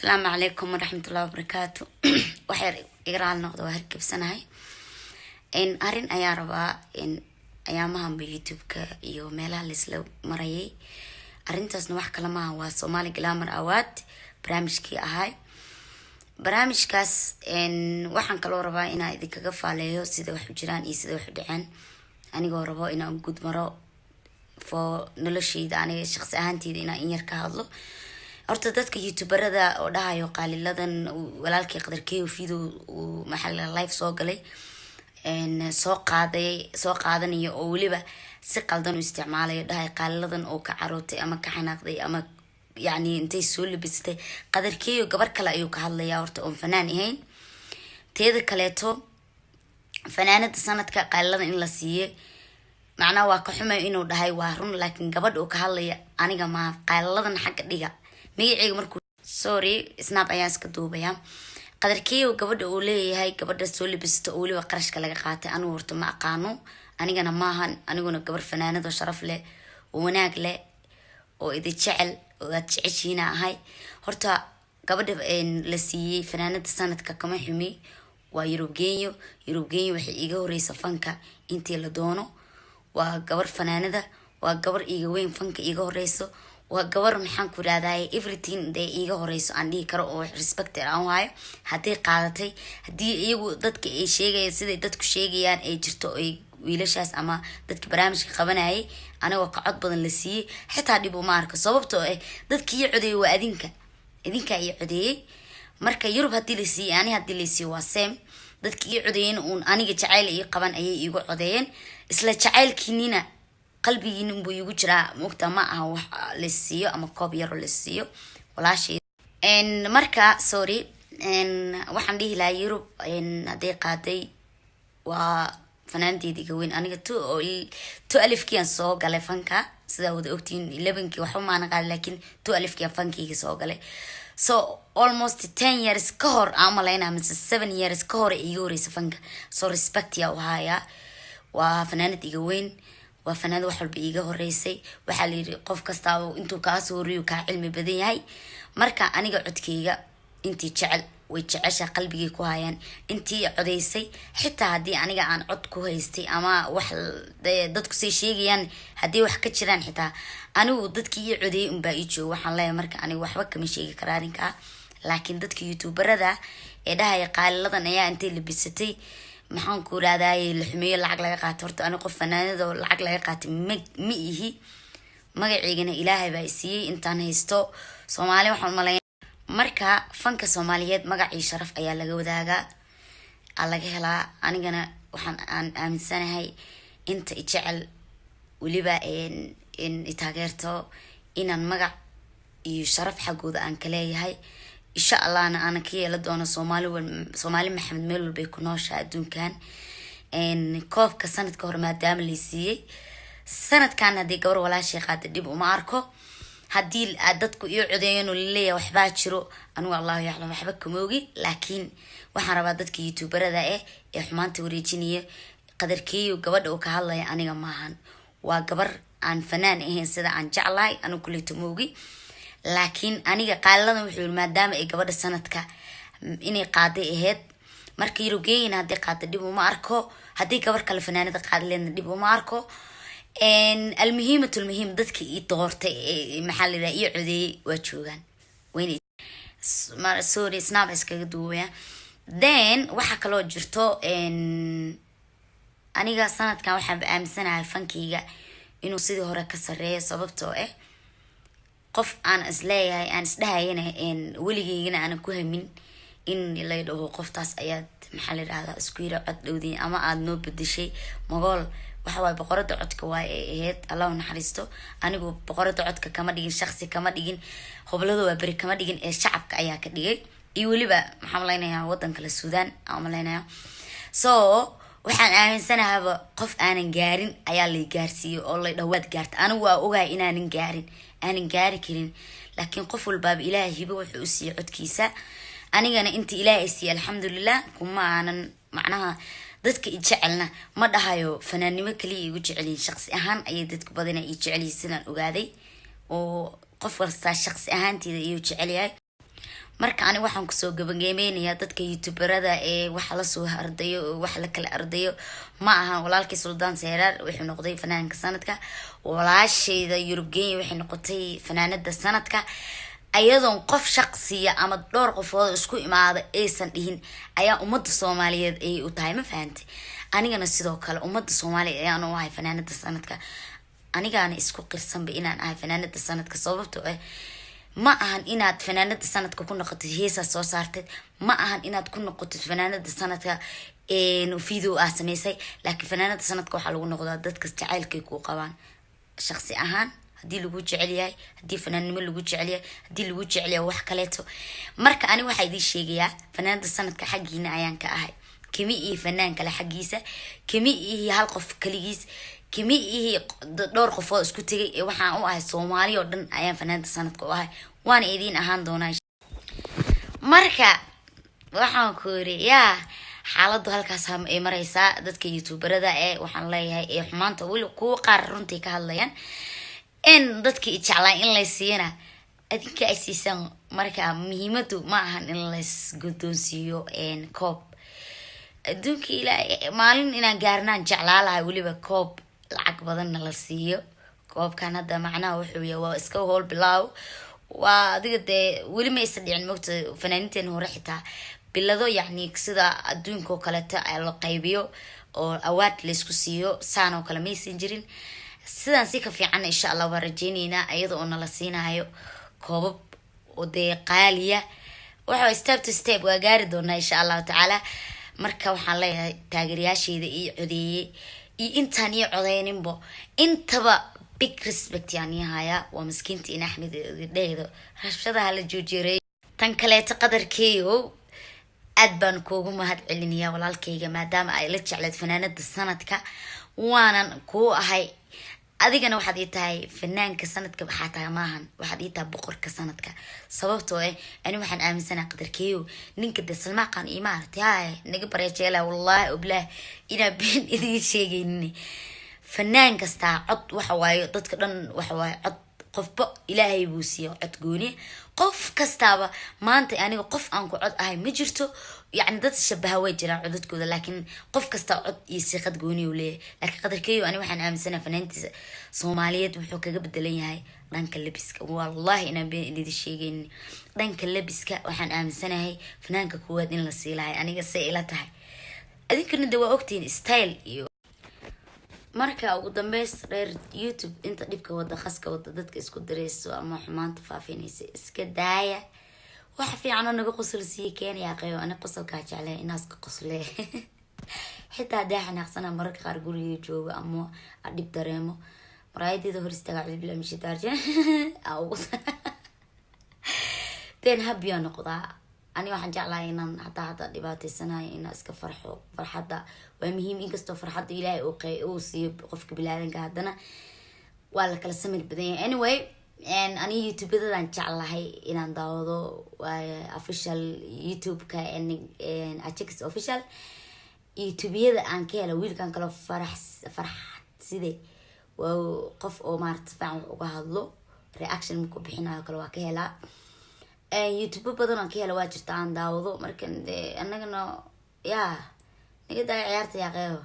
Asalaamu calaykum waraxmatullahi wabarakaatu. Waxyar iga raali noqda, waa hargebsanahay. Arrin ayaa rabaa in ayaamahanba YouTube-ka iyo meelaha laisla marayay. Arrintaasna wax kale maaha, waa Somali Glamour Award barnaamijkii ahay. Barnaamijkaas waxaan kaloo rabaa inaan idinkaga faaleeyo sida wax u jiraan iyo sida wax u dhaceen, anigoo rabo inaan guud maro for nolosheyda, aniga shaqsi ahaanteyda, inaan in yar ka hadlo. Horta dadka youtuberada oo dhahayo qaaliladan, walaalkii Qadarkeyo video uu maxaa live soo galay soo qaaday, soo qaadanayo oo weliba si qaldan u isticmaalayo, dhahay qaaliladan oo ka carootay ama ka xanaaqday ama yacni intay soo labisatay, Qadarkeyo gabar kale ayuu ka hadlayaa horta oon fanaan ahayn. Teeda kaleeto, fanaanada sanadka qaalilada in la siiyey macnaha waa ka xumay inuu dhahay, waa run, laakiin gabadha uu ka hadlaya aniga maa. Qaaliladan xagga dhiga magaceyga markuu, sorry, snap ayaan iska duubaya. Qadarkeyo gabadha uu leeyahay, gabadha soo labisata oo weliba qarashka laga qaatay, anigu horta ma aqaano, anigana maahan. Aniguna gabar fanaanado sharaf leh oo wanaag leh oo idi jecel oo aad jeceshiina ahay. Horta gabadha la siiyey fanaanada sanadka kama xumi, waa Yurub Genyo. Yurub Genyo waxay iiga horeysa fanka intii la doono. Waa gabar fanaanada, waa gabar iiga weyn fanka, iiga horeyso, waa gabar, maxaan ku irahdaye, everything dee iiga horeyso aan dhihi karo oo respect aan hayo. Hadday qaadatay, haddii iyagu dadka ay sheegayaan, siday dadku sheegayaan ay jirto, ay wiilashaas ama dadka barnaamijka qabanayay anigoo ka cod badan la siiyey, xitaa dhib uma arko, sababtoo ah dadka ii codeeyey waa adinka, idinkaa ii codeeyey. Marka Yurub haddii la siiyey, ani haddii la siiyey, waa same. Dadka ii codeeyeen uun aniga jacayl ii qaban ayay iigu codeeyeen, isla jacaylkiinina qalbigiina unbuu iigu jiraa. Mogta ma aha wax la siiyo ama koob yaroo la siiyo walaashay. Marka sorry, waxaan dhihi lahaa Yurub hadday qaaday, waa fanaandeeda iga weyn. Aniga 12-kiian soo galay fanka, sidaa wada ogtihiin. 11-kii waxba maana qaaday, laakiin 12-kiian fankeyga soo galay. So almost 10 years ka hor aan malaynaa, mise 7 years ka hor iga horeysa fanka. So respect yaa u hayaa, waa fanaanad iga weyn, waa fanaanad wax walba iiga horeysay. Waxaa la yidhi qof kastaaba intuu kaasoo horreeyo kaa cilmi badan yahay. Marka aniga codkeyga intii jecel way jecesha, qalbigay ku hayaan. Intii codeysay, xitaa haddii aniga aan cod ku haystay ama wax dadku say sheegayaan haddii wax ka jiraan, xitaa anigu dadkii ii codeeyay unbaa ii jooga. Waxaan leeyahay, marka aniga waxba kama sheegi kara arrinkaa, laakiin dadka youtuberada ee dhahaya qaaliladan ayaa intay labisatay, maxaan ku irahdaye, la xumeeyo, lacag laga qaatay, horta ani qof fanaanada oo lacag laga qaatay ma ihi. Magaceygana Ilaahay baa isiiyey intaan haysto. Soomaali waxaan umalaya, marka fanka Soomaaliyeed magacii sharaf ayaa laga wadaagaa, aa laga helaa. Anigana waxaan aan aaminsanahay inta ijecel, weliba i taageerto, inaan magac iyo sharaf xaggooda aan ka leeyahay, insha Allahna aanan ka yeela doono. Soomaali, Soomaali Maxamed meel walbay ku nooshaa adduunkan. Koobka sanadka hore maadaama lay siiyey, sanadkan haddii gabar walaashay qaada dhib uma arko. Haddii aad dadku ii codeeyan oo laleeyahay waxbaa jiro, anigu Allahu yaclam, waxba kama ogi. Laakiin waxaan rabaa dadka youtuberada ah ee xumaanta wareejinaya, Qadarkeeyo gabadha uu ka hadlaya aniga maahan, waa gabar aan fanaan ahayn sida aan jeclahay. Anigu kuleyto ma ogi, laakiin aniga qaaliladan wuxuu yiri maadaama ay gabadha sanadka inay qaaday ahayd, marka Yurubgeeyina hadday qaada dhib uma arko, haddii gabar kale fanaanada qaada leedna dhib uma arko. Almuhiimat lmuhiim, dadka ii doortay, maxaa la yidhaha, ii codeeyey waa joogaan. Wayna, sorry, snap iskaga duubaya. Then waxaa kaloo jirto, aniga sanadkan waxaan aaminsanahay fankeyga inuu sidii hore ka sareeyo, sababtoo ah qof aan isleeyahay, aan isdhahayana, weligeygana aanan ku hamin in lay dhaho qoftaas ayaad, maxaa la yidhahdaa, isku yira cod dhowdiin ama aada noo bedeshay. Magool waxa waaye boqorada codka waay ay ahayd, Allah u naxariisto. Anigu boqorada codka kama dhigin, shaqsi kama dhigin, Hoblada Waa Beri kama dhigin, ee shacabka ayaa ka dhigay iyo weliba maxaa malaynayaa wadanka la Suudaan aan malaynayaa. So waxaan aaminsanahaaba qof aanan gaarin ayaa lay gaarsiiyey oo lay dhawaad gaarta. Anigu waa ogahay inaanan gaarin, aanan gaari karin, laakiin qof walbaaba Ilaahay hibo wuxuu u siiyey codkiisa. Anigana inta Ilaahay siiyey, alxamdulilah, kuma aanan macnaha dadka i jecelna ma dhahayo fanaannimo kaliya igu jecelyihin, shaqsi ahaan ayay dadku badana ii jecelyihin sidaan ogaaday, oo qof kastaa shaqsi ahaanteeda iyuu jecel yahay. Marka ani waxaan kusoo gabagabeynayaa, dadka youtuberada ee wax lasoo ardayo oo wax la kala ardayo ma ahan. Walaalkii Suldaan Seeraar wuxuu noqday fanaanka sanadka, walaashayda Yurub Genya waxay noqotay fanaanada sanadka, ayadoon qof shaqsiya ama dhowr qofood isku imaada aysan dhihin ayaa ummadda Soomaaliyeed ayay u tahay. Ma fahantay? Anigana sidoo kale ummadda Soomaaliyeed ayaan u ahay fanaanada sanadka. Anigaana isku qirsanba inaan ahay fanaanada sanadka, sababtoo ah ma ahan inaad fanaanada sanadka ku noqotid heesaa soo saarteed, ma ahan inaad ku noqotid fanaanada sanadka video ah sameysay, laakiin fanaanada sanadka waxaa lagu noqdaa dadka jacaylkay kuu qabaan shaqsi ahaan. Haddii lagu jecel yahay, haddii fanaannimo lagu jecel yahay, haddii lagu jecel yahay wax kaleeto. Marka ani waxaa idiin sheegayaa, fanaanada sanadka xaggiina ayaan ka ahay. Kami iyo fanaan kale xaggiisa, kami iyo hal qof kaligiis, kami iyo dhowr qofood isku tegay ee waxaan u ahay Soomaali oo dhan ayaan fanaanada sanadka u ahay, waana idiin ahaan doonaa. Marka waxaan ku yiri, yaa xaaladu halkaas ay mareysaa. Dadka youtuberada ee waxaan leeyahay ee xumaanta weli kuwa qaar runtii ka hadlayaan in dadkii jeclaa in lay siiyana adinka ay siisaan. Marka muhiimadu ma ahan in lays guddoonsiiyo koob. Adduunka Ilaa maalin inaan gaarnaan jeclaa lahay, weliba koob lacag badanna la siiyo. Koobkan hadda macnaha wuxuu yahay waa iska howl bilaaw, waa adiga dee weli ma isa dhicin mogta. Fanaaniinteena hore xitaa bilado, yacni sida adduunka oo kaleeto la qaybiyo oo award laysku siiyo saan oo kale maysan jirin. Sidaan si ka fiicanna insha Allah waa rajeyneynaa, iyada oo nala siinayo koobab oo dee qaaliya. Waxa step to step waa gaari doonaa insha Allahu tacaala. Marka waxaan leeyahay taageerayaasheyda ii codeeyey iyo intaan ii codeyninbo intaba, big respect yaan ii hayaa. Waa maskiinta in Axmed dhehdo rabshadaha la joojiray. Tan kaleeto, Qadarkeeyo, aad baan kuugu mahad celinayaa walaalkayga, maadaama ay la jecleed fanaanada sanadka, waanan kuu ahay. Adigana waxaad ii tahay fanaanka sanadka, waxaa tahay maahan, waxaad ii tahay boqorka sanadka, sababtoo eh ani waxaan aaminsanaha Qadarkeeyo ninka de salmaaqan iyo maaragtay hay naga bareejeela. Wallaahi oblaah inaa been idiin sheegaynin, fanaan kastaa cod waxa waaye, dadka dhan waxa waaye cod qofba Ilaahay buu siiya cod gooni qof kastaaba. Maanta aniga qof aan ku cod ahay ma jirto, yacni dad shabaha way jiraan codadkooda, laakiin qof kastaa cod iyo siiqad gooni uu leeyahay. Laakiin Qadarkeeyo ani waxaan aaminsanaha fanaantiisa Soomaaliyeed wuxuu kaga bedelan yahay dhanka labiska. Wallahi inaan been idin sheegaynin, dhanka labiska waxaan aaminsanahay fanaanka koowaad in la sii lahay, aniga say ila tahay. Adinkana de waa ogtihiin style iyo. Marka ugu dambeys, reer YouTube, inta dhibka wada, khaska wada, dadka isku dirayso ama xumaanta faafinaysa, iska daaya. Wax fiican oo naga qosol siiye keenayaa qeyo. Ani qosolkaa jeclay, inaas ka qosle xitaa haddii xanaaqsana. Mararka qaar guriga joogo ama dhib dareemo, muraayadeeda hor istaaga, cudbillah mishitaarje ugu then happy aa noqdaa. Ani waxaan jeclahay inaan hataa hadda dhibaataysanayo inaan iska farxo. Farxadda waa muhiim. Inkastoo farxadda Ilaahay uu siiyo qofka bilaadanka, haddana waa la kala samir badan yahay. Anyway, ani youtube-yadadaan jeclahay inaan daawado official YouTube-ka Ajax Official, youtube-yada aan ka helo wiilkan kaloo Farax Farxad side. Waa qof oo maarata fiican wax uga hadlo, reaction markuu bixinayo kale waa ka helaa. YouTube badan aan ka hela waa jirta aan daawado. Marka de anagana yaa naga daaya ciyaarta yaaqeeyo.